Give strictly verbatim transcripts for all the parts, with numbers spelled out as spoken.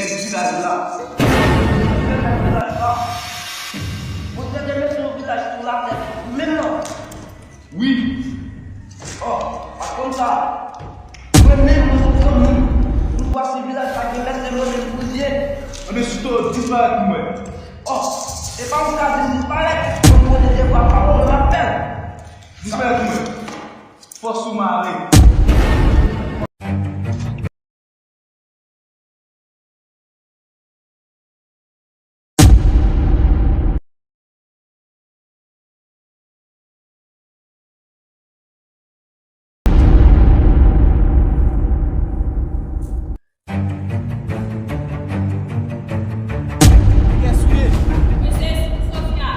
Vilaj la. Vilaj la. Bondye te mete yon vilaj sou latè menm nan. Wi. Ò, pa konn sa. Mwen menm, mwen se yon moun. Nou pase vilaj pa gen mèt, se mwen menm pou l ye. Anben, sou to, disparèt pou mwen. Ò, e pa ou ka di m disparèt, mwen konnen devwa pa ou, mwen ap fè l. Disparèt pou mwen. Fòs ou mare. Kiyès ou ye? Mwen se Sofia.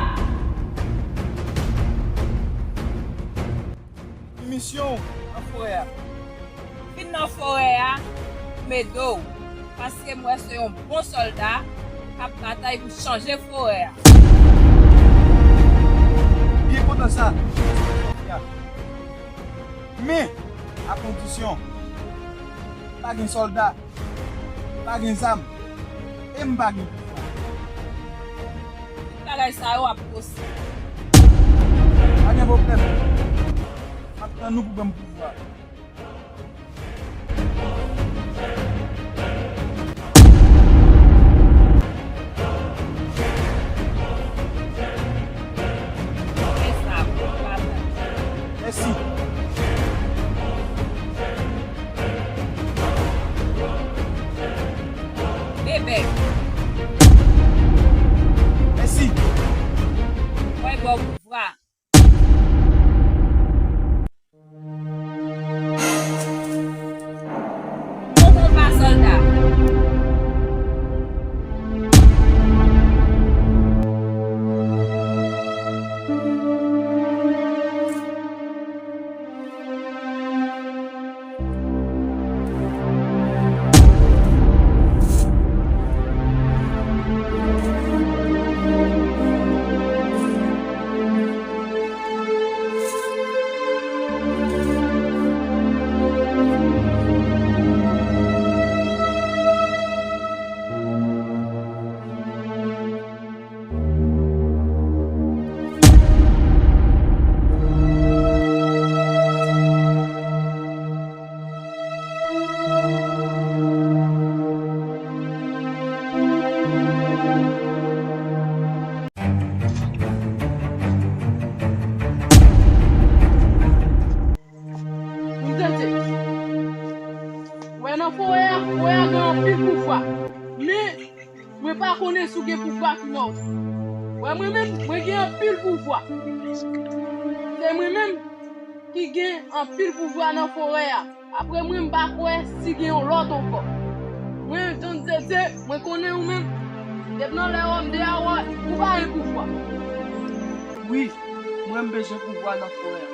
Ki misyon w nan forè a? Vin nan forè a pou m ede w, paske m wè se yon bon sòlda k ap batay pou chanje forè a. M byen kontan sa, Sofia. Men, a kondisyon, pa gen sòlda, pa gen zam, e m pa gen pouvwa. Tout bagay sa yo ap posib. Pa gen pwoblèm. M ap tann ou pou ban m pouvwa. Mèsi. Bebe. Mèsi. Mwen ba w pouvwa. Bon konba, sòlda. Pou m tande. Wè nan forè a, forè a gen anpil pouvwa. Men, mwen pa konnen si w gen pouvwa ki lòt. Wè mwen menm, mwen gen anpil pouvwa. Se mwen menm ki gen anpil pouvwa nan forè a. Apre mwen, m pa kwè si gen yon lòt ankò. Mwen, Don Zeze, mwen konnen ou menm. Depi nan lè òm de a wè, ou pa gen pouvwa. Wi, mwen, m bezwen pouvwa nan forè a.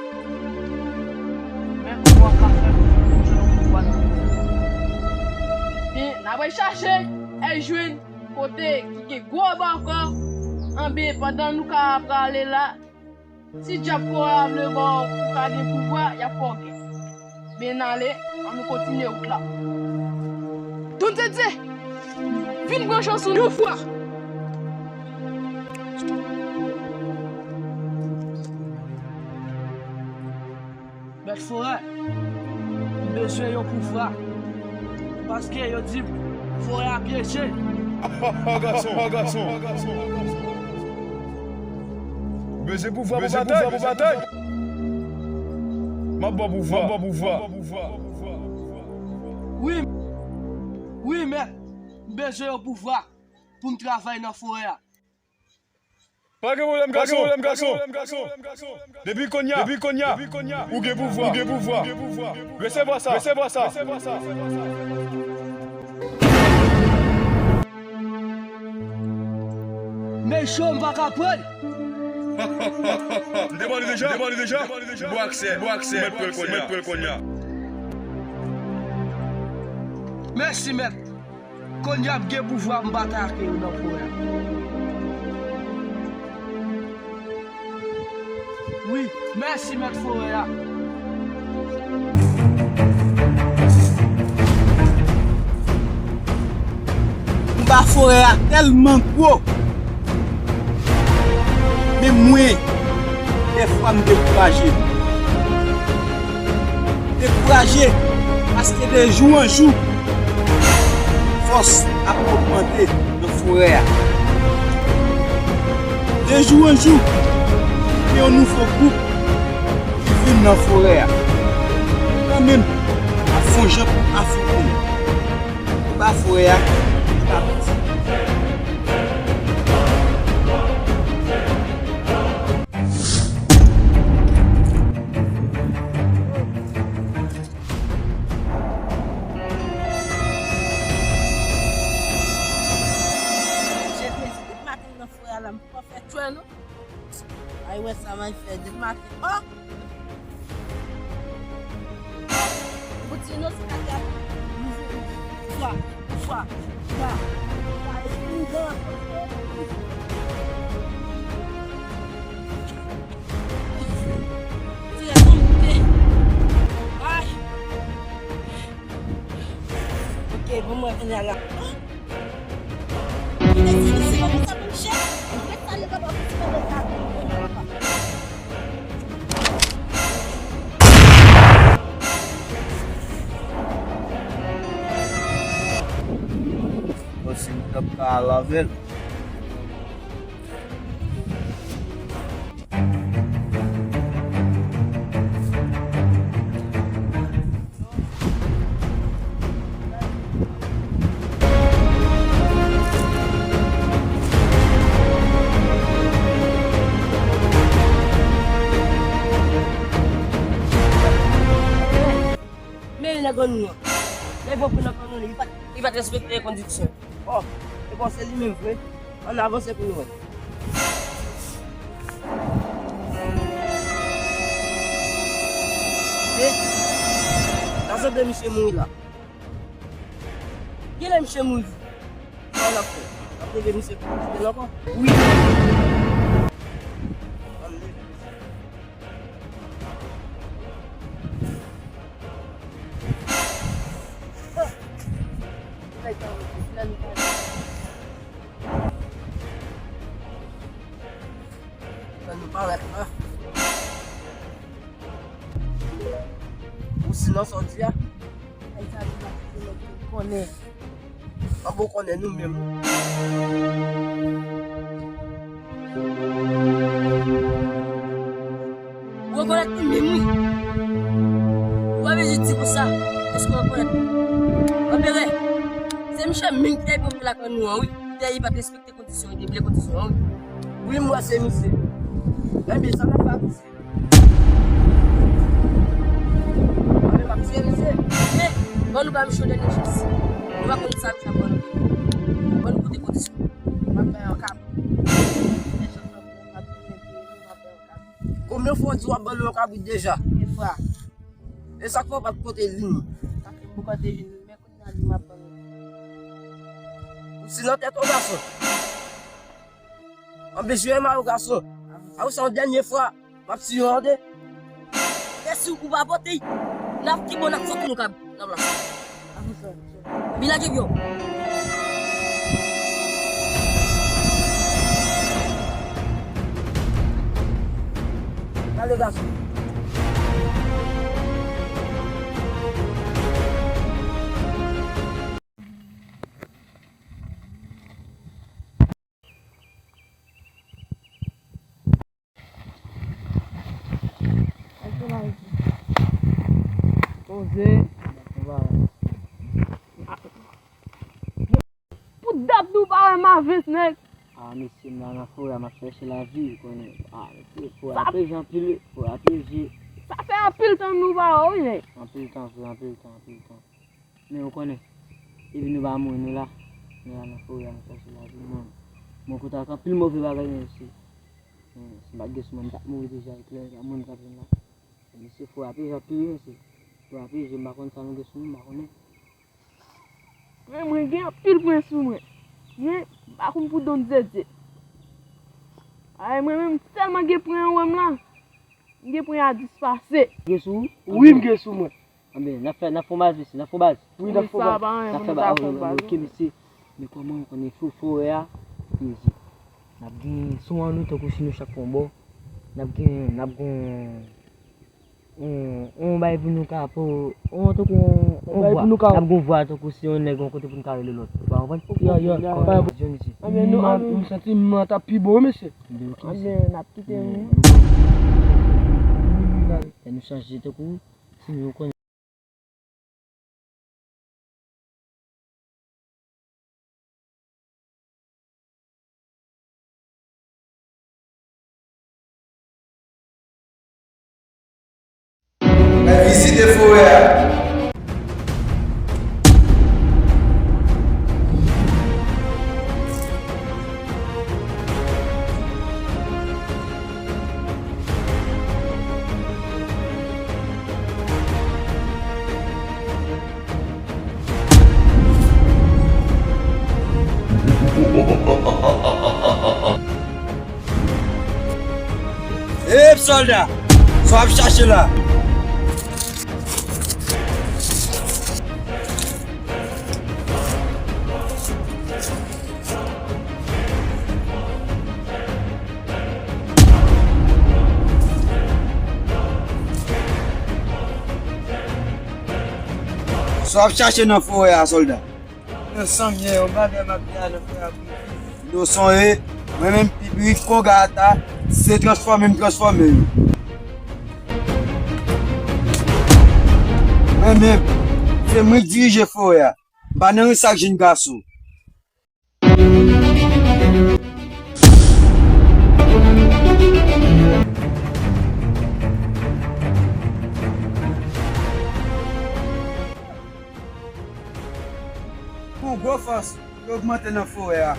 Men kòman w ap ka fè pou m jwenn yon pouvwa nan forè a? Men, n ap al chache e jwenn kote ki gen gwo bòkò. Anben, pandan nou ka prale la, si dyab forè a vle ba w pou w ka gen pouvwa, y ap fè w gen. Men n ale, ann nou kontinye wout la. Don Zeze, vin pran chans ou yon fwa. Mèt forè, m bezwen yon pouvwa. Paske yo di forè a pyeje. Gason, gason. Bezwen pouvwa pou batay. M ap ba w pouvwa. M ap ba w pouvwa. Wi, wi, mèt. M bezwen yon pouvwa pou m travay nan forè a. Pa gen pwoblèm, gason, pa gen pwoblèm, gason. Depi kounye a, depi kounye a, ou gen pouvwa, ou gen pouvwa. Resevwa sa, resevwa sa. Men cho, m pa ka pran l. M te ban li deja, m te ban li deja. Bon aksè, bon aksè. Mèt pran l kounye a, mèt pran l kounye a. Mèsi, mèt. Kounye a m gen pouvwa pou m batay ak yo nan forè a. Wi, mèsi mèt forè a. Laforè a tèlman gwo. Men mwen, dèfwa m dekouraje. Dekouraje, paske de jou an jou, fòs ap ogmante nan forè a. De jou an jou, gen yon nouvo gwoup ki vin nan forè a. Kanmenm, ap fè yon jan pou afwonte yo. Anba forè a, li pa piti. Mesye, depi maten nan forè a la, m poko fè tchwè non. Ay wè sa m al fè depi maten. Oh! Bouti nou se kaka. Swa, swa, swa. Swa, e fini dan. Ti lè tonbe. Ay. Ok, bon mwen vin la. Bon, si m t ap ka al avè l. Men nèg an nou an. Lè yon pran nan kannon li, li pa, li pa t respekte kondisyon. Oh, e bon, se li menm vre. Ann avanse pou nou wè. E, sa sanble misye mouri la. Kilè misye mouri? Sa w ap fè? W ap leve misye pou misye ankò? Wi. Ann leve misye. Fè nou parèt la. Ou sinon sa w di a? Ay, sa di m ap di nou konnen. An bon konnen nou menm. Ou rekonèt li menm wi. Ou pa bezwen di konsa. Èske w rekonèt li? Anperè, se misye menm ki te pwomete lakay nou an wi. Te li pa t respekte kondisyon, li te vle kondisyon an wi. Wi, m wè se misye. Enben, sa n ap fè ak misye? Anben, m ap tiye misye. Men, ban nou ba misye yon dènye chans. Nou pa konn sa misye ap ban nou. Ban nou koute kondisyon. M ap bay yon kab. Konbyen fwa w di w ap ban nou yon kabrit deja? De fwa. E sa k fè w pa t pote vini? Paske m poko te vini, men kounye a li m ap ban nou. Ou si nan tèt ou, gason? Anben, jwe mal, gason. A ou se yon dènye fwa, m ap tiye w, tande. E si ou pa pote, n ap ki bon, n ap fout nou kab nan plas. Epi lage pye w. Gade gason. Poze. Pou dat nou pa wè m avans, nèg. Ah, mesye, m la nan forè a, m ap chèche lavi, ou konnen. Ah, mesye, forè a plezi anpil, forè a plezi. Sa fè anpil tan nou pa wè w, wi, nèg. Anpil tan, frè, anpil tan, anpil tan. Men ou konnen, epi nou pa mouri, nou la. Nou la nan forè a, nou chèche lavi, man. Mwen kontan ak anpil move bagay, men mesye. Men si m pa t gen sou mwen, m t ap mouri deja, epi lè moun t ap vin la. Men mesye, forè a plezi anpil, wi, mesye. Forè a plezi, m pa konn sa nou gen sou nou, m pa konnen. Men mwen gen anpil pwen sou mwen. Men m pa konn pou don Dye. Ay, mwen menm, m tèlman gen pwen anwè m la. M gen pwen a dis pase. Gen sou ou? Wi, m gen sou mwen. Anben, n ap fè, n ap fè yon baz, mesye, n ap fè yon baz. Wi, n ap fè yon baz. N ap fè baz, ok, mesye. Men kòman ou konnen fo forè a, se peze. N ap gen son an nou tankou si nou chak pran bò. N ap gen, n ap gen yon, yon bagay pou nou ka, pou, yon tankou yon, yon vwa. N ap gen yon vwa tankou si yon nèg yon kote pou nou ka rele lòt. Ou pa konprann? Yo, yo, yo, yo. Anben nou, anben. M santi m an t ap pi bon, mesye. Anben, n ap kite wi. Fè nou chanje tankou si nou konnen. Mwen vizite forè a. Ep, sòlda! Sa w ap chache la? Sa w ap chache nan forè a, sòlda? Nan san m ye, yon bagay m ap di a nan forè a pou m viv. Inosan w ye, mwen menm Pipiri Konga Ata, se transfòme m transfòme yo. Mwen menm, se mwen k dirije forè a. M pa nan rans ak jenn gason. Pou gwo fòs, yo ogmante nan forè a.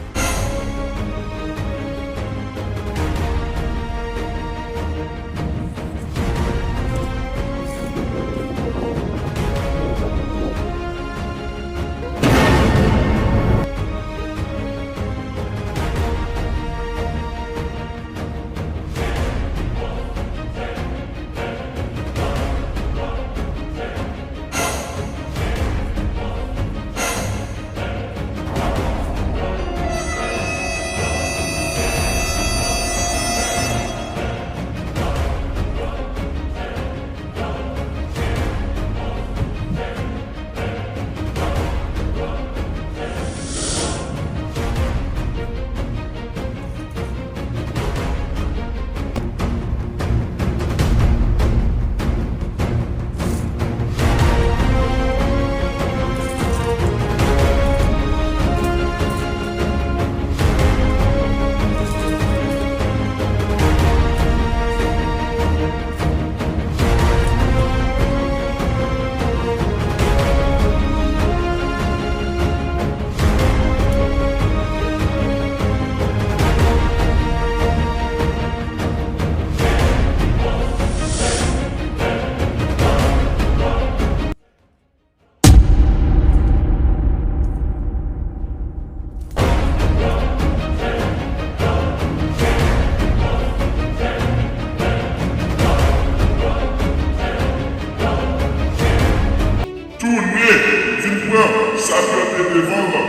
Tounen vin pran sa k rete devan w lan.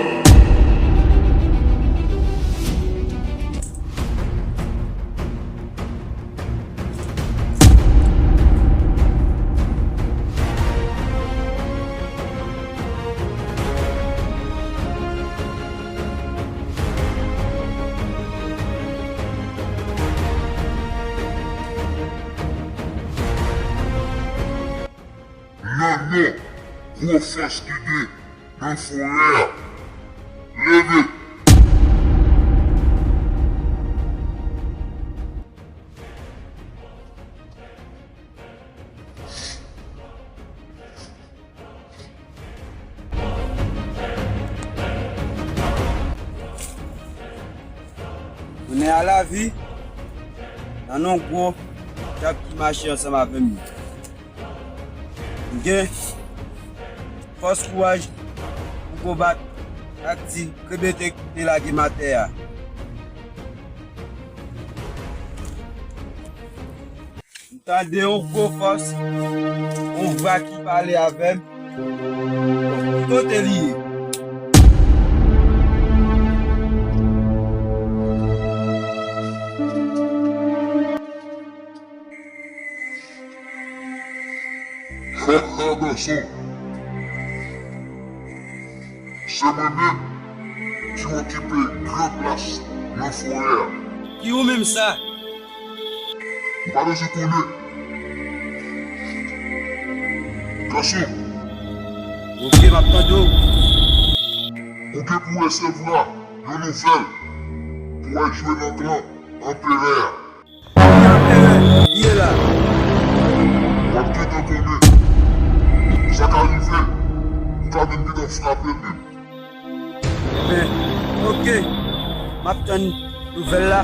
Nan non gwo fòs ki gen nan forè a, leve! Tounen a lavi, nan non gwo dyab ki mache ansanm avè m yo. M gen fòs kouraj pou konbat ak ti krebete ki te lage m atè a. M tande yon gwo fòs, yon vwa ki pale avè m. Ki kote li ye? Gason, se mwen menm ki okipe gran plas nan forè a. Ki ou menm sa? Ou pa bezwen konnen. Gason. Oke, m ap tande w. Ou gen pou resevwa yon nouvèl pou w al jwe nan klan anperè a. Ki anperè? Ki ye la? W ap gentan konnen. Sa ka rive, ou ka menm gentan frape l menm. Enben, oke. M ap tann nouvèl la.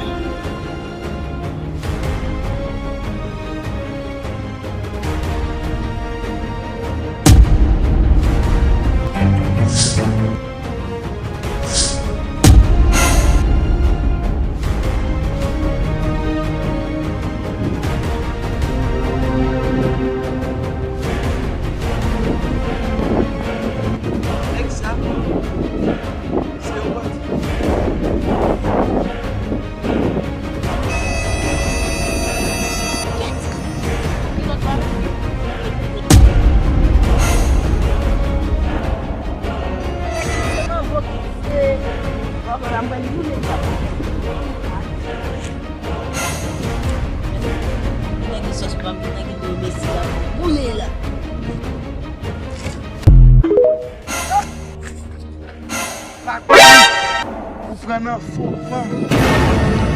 Nèg sa, se yon bandi. Nèg sòs pa m, nèg yo mesi la. Boule la. Ou pran nan fo fanm.